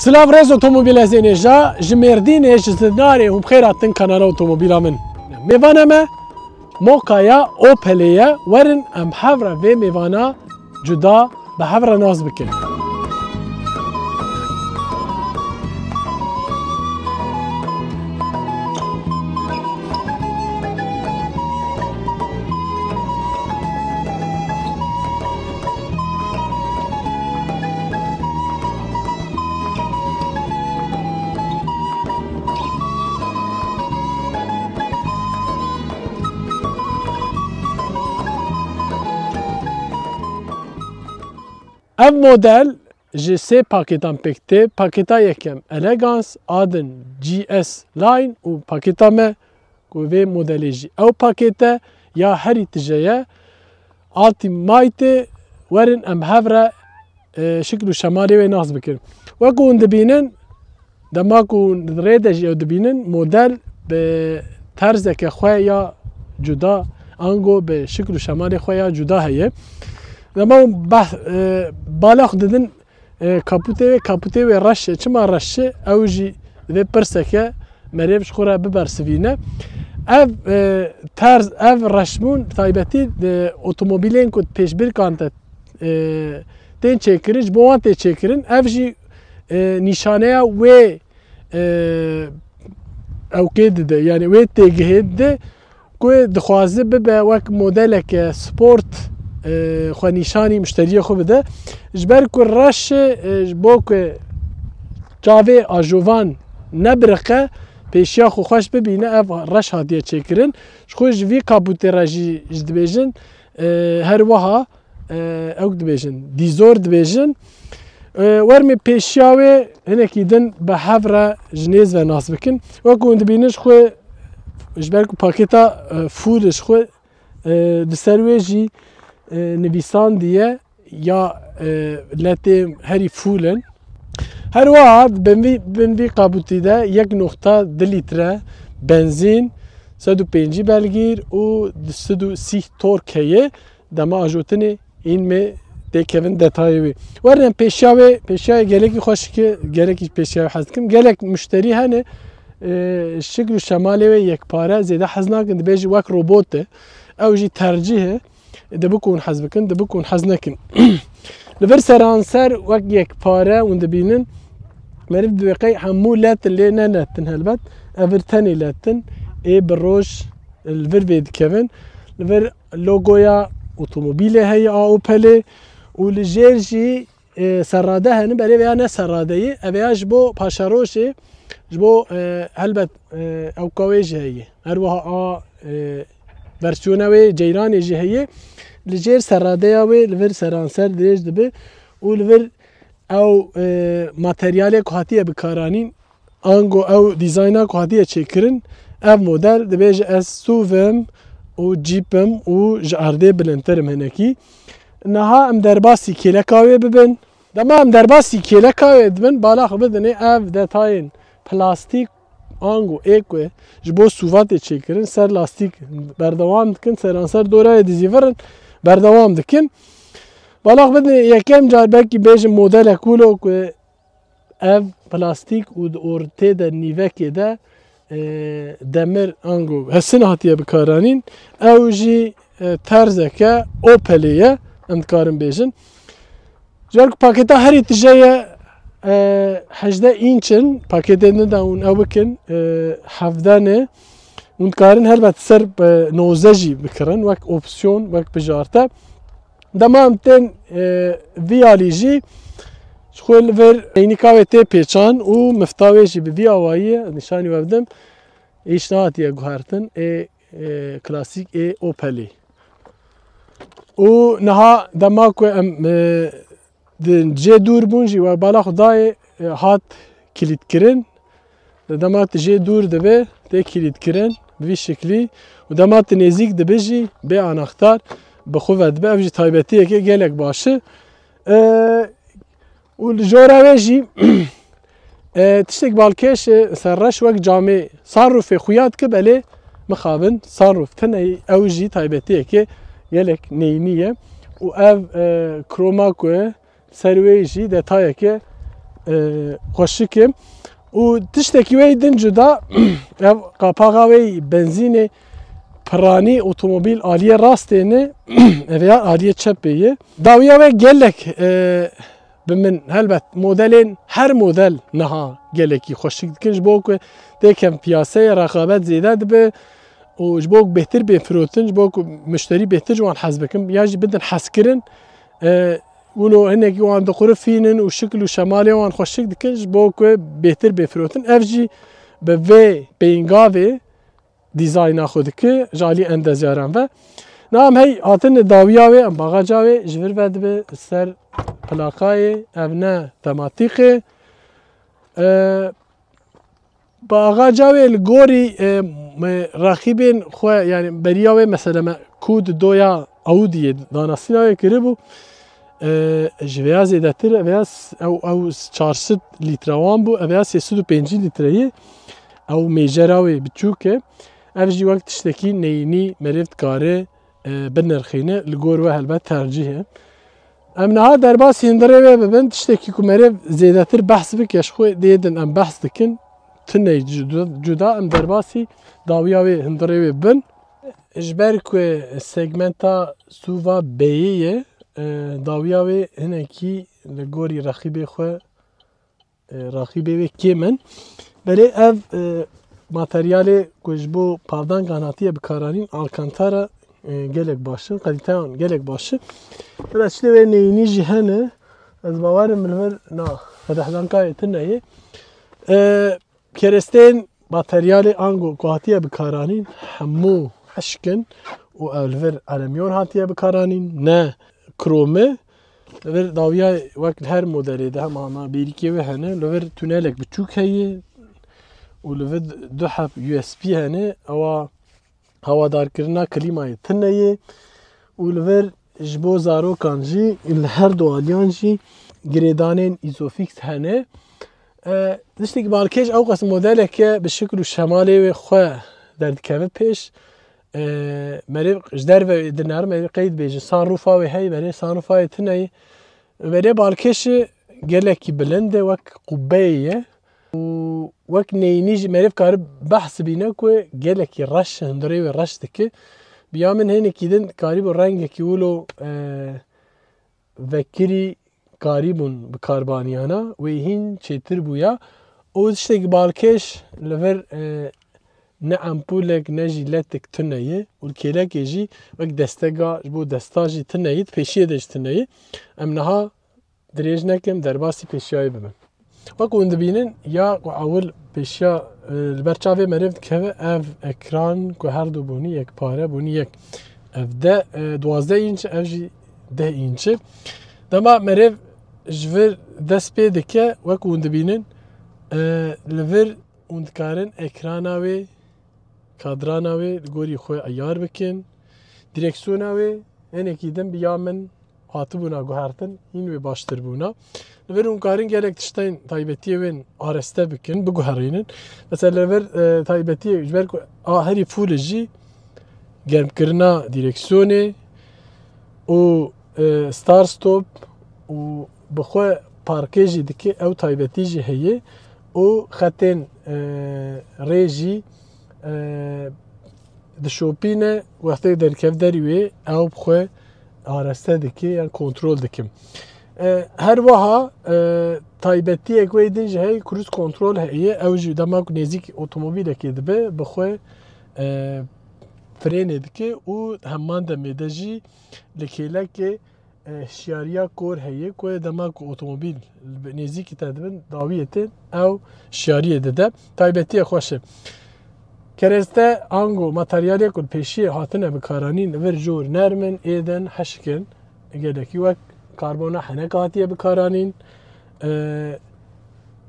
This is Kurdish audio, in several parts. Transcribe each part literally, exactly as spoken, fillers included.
Silav rêz otomobîlezên hêja, ji Mêrdînê, ji Zinarê hûn bi xêr hatin kanala otomobîla min. Mêvana me Mokaya Opelê ye, werin em hev re vê mêvana cuda bi hev re nas bikin. Ev model ji sê pakêtan pêk tê. Pakêta yekem Elegance, a din G S Line û pakêta me ku vê modelê jî ew pakêt e ya herî tije ye. Ultimate, werin em hev re, e, şikil û şemalê wê nas bikin. Wek hûn dibînin, dema ku hûn di rê de jî ew dibînin, model bi terzeke xwe ya cuda, ango bi şikil û şemalê xwe ya cuda heye. Dema hûn beh-, e, bala xwe didin, e, kapûtê wê, kapûtê wê reş e. Çima reş e? Ew jî divê pirseke merêv ji xwe re bibersivîne. Ev, e, terz, ev reşbûn taybetî di otomobîlên ku pêşbirkan te, e, tên çêkirin, ji bo wan tê çêkirin. Ev jî, e, nîşaneya wê, e, ewkê dide, yanî wê têgihê dide. Ku dixwaze bibe wek modeleke sport, e, xwe nîşanî muşteriyê xwe bide. Ji ber ku reş e, e, ji bo ku çavê ajovan nebiriqe, pêşiya xwe xweş bibîne, ev reş hatiye çêkirin. Ji xwe ji vî kapûtê re jî, jî dibêjin, e, her wiha, e, ew dibêjin, dîzor dibêjin. E, wermê pêşiya wê hinekî din bi hev re ji nêz ve nas bikin. Wek hûn dibînin, ji xwe, ji ber ku pakêta, e, full e, ji xwe, e, di ser wê jî, e, nivîsandiye ya, e, letê herî full in. Her wiha bin vî, bin vî qabûtî de yek nokta du lître benzîn, sed û pêncî belgîr û du sed û sî tork heye. Dema ajotinê în mê têkevin detayê wê. Werin em pêşiya wê, pêşiya gelekî xweş ki, gelekî pêşiya wê hez dikim. Gelek muşterî hene, e, şikl û şemalê wê yekpare zêde hez nakin, dibêjin wek robot e. Ew jî tercîh e. Dibi ku hûn hez bikin, dibi ku hûn hez nekin. Li vir seranser wek yekpare hûn dibînin, meriv dibê qey hemû letin lê ne letin helbet. Ev vir tenê letin ê bi roj li vir vê dikevin. Li vir logoya otomobîlê heye a Opelê û li jêr jî, e, serrade hene, belê vêya ne serrade ye. Ev ya ji bo paşerojê, ji bo, e, helbet, e, ewka wê jî heye. Her wiha a, e, versiyona wê ceyranê jî heye. Li jêr serradeya wê li vir seranser dirêj dibe û li vir ew, e, materyalê ku hatiye bikaranîn, ango ew dîzayna ku hatiye çêkirin, ev model dibêje ez SUV im û Jeep im û ji erdê bilindtir im hinekî. Niha em derbasî kêleka wê bibin. Dema em derbasî kêleka wê dibin, bala xwe bidinê ev detayên plastîk ango ê ku ji bo SUV-a tê çêkirin, ser lastîk berdewam dikin, seranser dora wê dizîvirin, berdewam dikin. Bala xwe bidinê yekem car belkî bêjin modelek wilo ku ev plastîk û di ortê de nîvekê de, e, demir ango hesin hatiye bikaranîn. Ew jî, e, terzeke Opelê ye, em dikarin bêjin. Ji ber ku pakêta herî tije ye, e, hejdeh înç in, pakêtên din de hûn ew bikin, e, hevdeh ne. Hûn dikarin helbet ser, e, nozdeh jî bikirin, wek opsiyon, wek bijarte. Dema em tên, e, vî alî jî, ji xwe li vir eynîka wê tê pêçan û mifta wê jî bi vî awayî ye, nîşanî we bidim, hîç nehatiye guhertin, ê, e, klasîk ê Opelê. Û niha dema ku em, e, di cê dûr bûn jî, we bala xwe dayê, e, hat kilîtkirin. Dema tu jê dûr dibe, tê kilîtkirin bi vî şiklî û dema tu nêzîk dibe jî bê anahtar bi xwe ve dibe. Ev jî taybetiyeke gelek baş e. E, û li jora wê jî, e, tiştek balkêş e, serreş wek camê sunroofê xuya dike, belê mixabin sunroof tune ye, ew jî taybetiyeke gelek neyînî ye. Û ev, e, kroma ku e, ser wê jî detayeke e, xweşik e. Û tiştekî wê din cuda, ev qapaxa wê benzînê piranî otomobîl aliyê rastê ne, ev ya aliyê çepê ye. Dawiya wê gelek, e, bi min, helbet modelên, her model niha gelekî xweşik dikin, ji bo ku têkem piyaseyê rexabet zêde dibe û ji bo ku bêhtir bên firotin, ji bo ku muşterî bêhtir ji wan hez bikin ya jî bidin hezkirin. E, wilo hinekî wan diqurifînin û şikil û şemalê wan xweşik dikin, ji bo ku bêhtir bê firotin. Ev jî bi vê pêngavê dîzayna xwe dike ji alî endezyaran ve. Niha em hey hatin dawiya wê, em baxaca wê ji vir ve dibe ser plaqayê, ev ne tematîqê. E, Bi axaca wê li gorî, e, me rexîbên xwe, yani beriya wê, mesela me ku di doya Audiyê danasîna wê kiribû, e, ji vêya zêdetir, vêya s-, ew, ew çar sed lître wan bû, ev ya sê sed û pêncî lître ye, ew mêjera wê biçûk e. Ev jî wek tiştekî neyînî meriv dikare, e, binirxîne, li gor we helbet tercîh e. Em niha derbasî hundirê wê bibin, tiştekî ku meriv zêdetir behs bike, ji xwe dê din em behs dikin, tune cuda, cuda, em derbasî dawiya wê hundirê wê bibin. Ji ber ku segmenta SUV-a B'yê ye, e, dawiya wê hinekî li gorî rexîbê xwe e, raqîbê wê kêm in. Belê ev, e, materyalê ku ji bo pavdangan hatiye bikaranîn, Alcantara, e, gelek baş in, kalîteyan gelek baş in. Bila tiştê wê neyînî jî hene, ez bawerim li vir na qedehdanka wê tune ye. E, Kerestên materyalê ango ku hatiye bikaranîn hemû hişk in û ew li vir elemyon hatiye bikaranîn, ne krom e. Li vir dawiya wek li her modelê de hema hema bêrîkê wê hene. Li vir tunelek biçûk heye û li vir du heb U S B hene. Ewa hewadarkirina klîmayê tune ye û li vir ji bo zarokan jî li her du aliyan jî girêdanên Isofix hene. E, tiştekî balkêş ew qas modeleke bi şikil û şemalê wê xwe derdikeve pêş. E, merê ji derve dinere, merê qeyd bêje, sunroofa wê heye, merê sunroofa wê tune ye. Merê balkêşê gelekî bilind e, wek qubbeyê ye. Û wek neyînî jî merê kare behs bîne ku gelekî reş, hundirê wê reş dike. Bi ya min hênekî din karîbû rengekî wilo, e, vekirî karîbûn bikarbaniyana, wê hîn çêtir bûya. Û tiştekî balkêş li vir, e, ne empûlek ne jî letik tune ye û li kêlekê jî wek destega ji bo desta jî tune ye, di pêşiyê de jî tune ye. Em niha dirêj nekim, derbasî pêşiyayê bibim. Wek hûn dibînin, ya ku ewil pêşiya, e, li ber çavê meriv dikeve, ev ekran ku her du bûnî yek, pare bûnî yek. Ev de, e, duwazdeh înç, ev jî deh înç e. Dema meriv ji vir dest pê dike, wek hûn dibînin, e, li vir hûn dikarin ekrana wê, kadrana wê li gorî xwe eyar bikin. Direksiyona wê hinekî din bi ya min hatibûna guhertin, hîn wê baştir bûna. Li vir hûn karin gelek tiştên taybetiyê wên areste bikin, biguherînin. Mesela li vir, e, taybetiyê ji ber ku a herî fûl e jî germkirina direksiyonê û, e, start stop û bi xwe parkê jî dike, ew taybetî jî heye û xetên, e, rê jî, e, dişopîne, wextê derkev derî wê ew bi xwe areste dike yan kontrol dike. E, her wiha, e, taybetiyek wê din jî heye, cruise control heye, ew jî dema ku nêzîk otomobîlekê dibe, bi xwe, e, frênê dike û heman demê de jî li kêlekê, e, hişyariya kor heye ku dema ku otomobîl bi nêzîkî te dibin, dawiyê tên, ew hişyariyê dide. Taybetiye xweş e. Kereste ango materyalê ku li pêşiyê hatine bikaranîn, li vir jor nerm in, êdin, hişk in. Gelekî wek karbona heneka hatiye bikaranîn. E,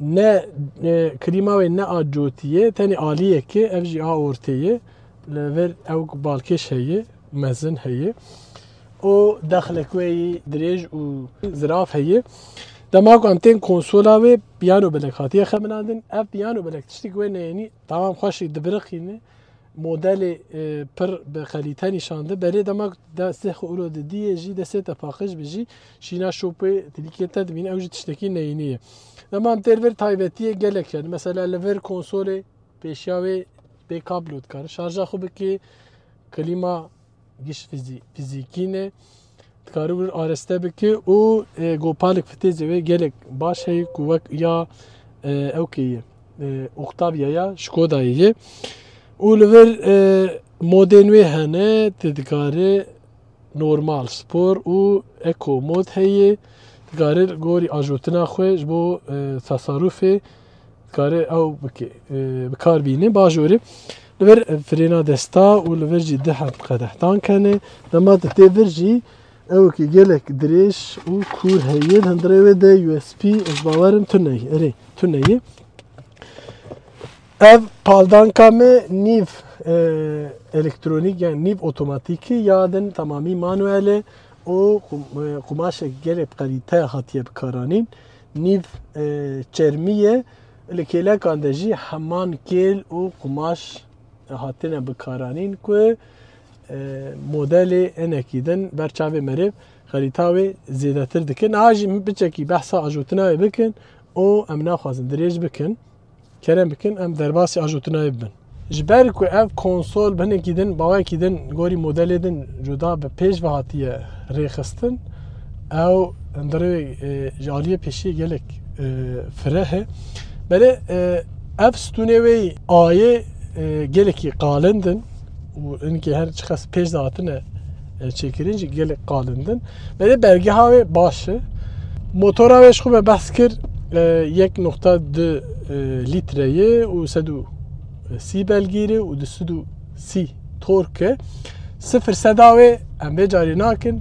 ne, e, klîma wê ne a cotî ye, tenê aliyek e, ev jî a ortê ye. Li vir ew balkêş heye, mezin heye. Û dexlek wê yî dirêj û zirav heye. Dema ku em tên konsola wê, piyano belek hatiye xemilandin. Ev piyano belek tiştik wê neyenî, tamam xweşik dibiriqîne. modelê, e, pir bi kalîte nîşan di. Berê dema destê xwe ûlo didiyê jî, destê te paqij bi jî, şîna şopê tilîkê te dibîne, ew jî tiştekî neyînî ye. Dema em têr vir taybetiyê gelek hene. Mesela li vir konsolê pêşiya wê bê kablo dikare şarja xwe bike, klîma giş fizî-, fizîkî ne. Dikare wir areste bike û, e, gopalik fitêzê wê gelek baş heye ku wek ya, e, ew kê ye, e, Octavia ya Skodayê ye. Û li vir, e, modên wê hene, tu dikare normal, spor û eco mod heye. Dikare li gorî ajotina xwe ji bo, e, tasarufê dikare ew bike, e, bi kar bîne. Bajorê li vir, e, frêna desta û li vir jî du heb qedehdan kene. Dema tu tê vir jî ew ki gelek dirêj û kûr heye, li hundirê wê de U S B, ez bawerim tune ye. Erê, tune ye. Ev paldanka me nîv, e, elektronîk, yani nîv otomatîkî, ya din tamamî manuel e û qum-, e, qumaşek gelek kalîte hatiye bikaranîn. Nîv, e, çermî ye, li kêlekan de jî heman kêl û qumaş hatine bikaranîn ku, e, modelê enekî din ber çavê merêv xerîta wê zêdetir dike. Niha jî min piçekî behsa ajotina wê bikin û em naxwazin dirêj bikin. Kerem bikin, em derbasî ajotina wê bibin. Ji ber ku ev konsol bi hinekî din, bawekî din, gorî modelê din cuda bi pêş ve hatiye rêxistin, ew hundirê, e, ji aliyê pêşiyê gelek, e, fireh e. Belê, e, ev stûnê wê ayê, e, gelekî qalind in û hinkê her çiqas pêş de hatine, e, çêkirin jî gelek qalind in. Belê bergeha wê baş e. Motora wê ji xwe me behs kir, e, yek nokta du, e, litre ye û sed û sî belgîrê û du sed û sî tork e. Sifir seda wê em vê carî nakin,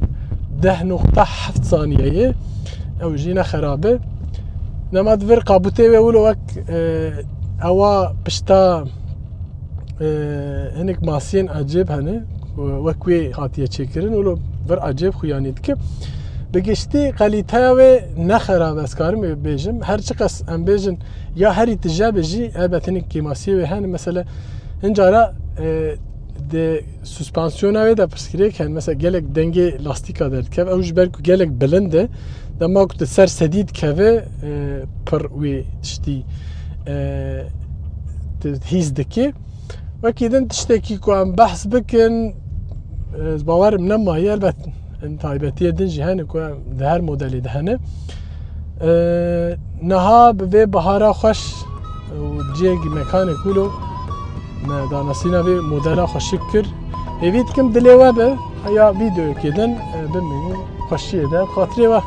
deh nokta heft saniye ye. Ew jî ne xerab e. Nema di vir qabûtê wê wilo wek, e, ewa pişta, e, hinek masiyên ecêb hene, wek wê hatiye çêkirin, wilo vir ecêb xuyanî dike. Bi giştî kalîteya wê ne xerab, ez karim bêjim. Her çiqas em bêjin ya herî tije be jî, elbet hinek kêmasiyê wê hene. Mesela, hin cara, e, di suspansiyona wê de pirsgirêk hene. Mesela, gelek dengê lastîka derdikeve. Ew ji ber ku gelek bilind e, dema ku tu ser sedî dikeve, e, pir wê tiştî, e, tu hîs dikî. Wekî din tiştekî ku em behs bikin, ez bawerim nemaye, elbet taybetiyê din jî hene ku em di her modelê de hene. E, niha bi vê bihara xweş û cihekî mekanek wilo me danasîna vê modela xweşik kir. Hêvî dikim dilê we be, ya vîdeoyekê din, e, bimînin xweşiyê de, xatirê we.